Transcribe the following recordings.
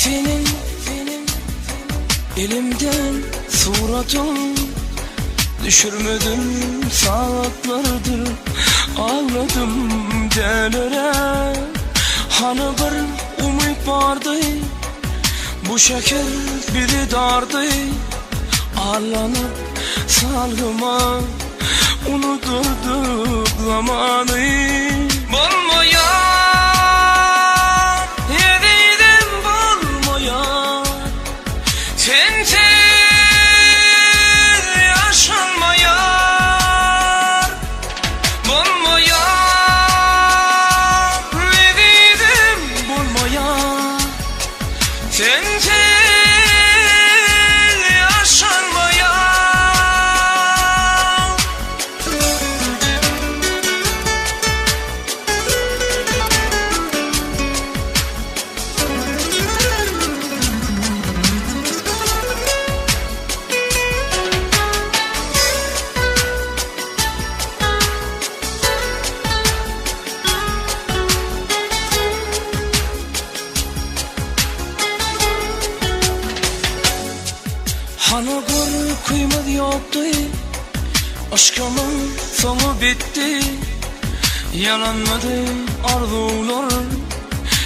Seniň elimden suratyň Düşürmedim sagatlardyr Agladym dälirä Hany bir umyt bardy Bu şeker bizi dardy Allanyp salgyma Unudyrdyk zamany. Bolmaýar, ezizim bolmaýar, Sensiz ýaşalmaýar. Bolmaýar, ezizim bolmaýar, Sensiz ýaşalmaýar. Hany gorkymyz ýokdy, Yşkymyň soňy bitdi. Ýalanmady arzuwlar,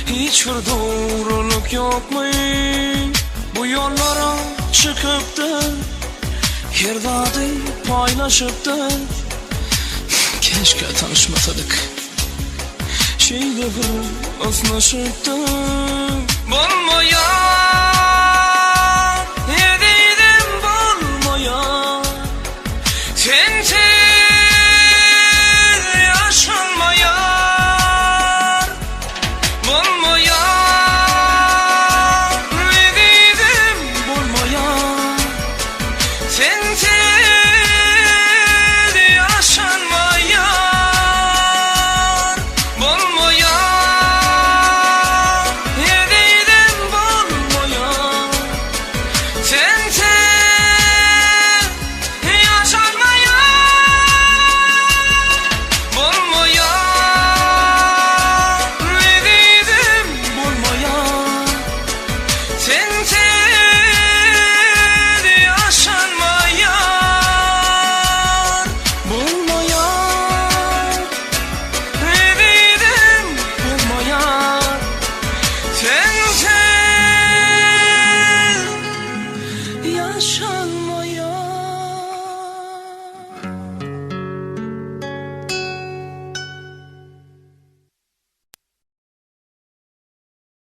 Hiç bir dogrulyk ýokmy? Bu ýollara çykypdy, Her zady paýlaşypdy. Käşgä tanyşmasadyk, Şeýle bir ysnyşypdyk.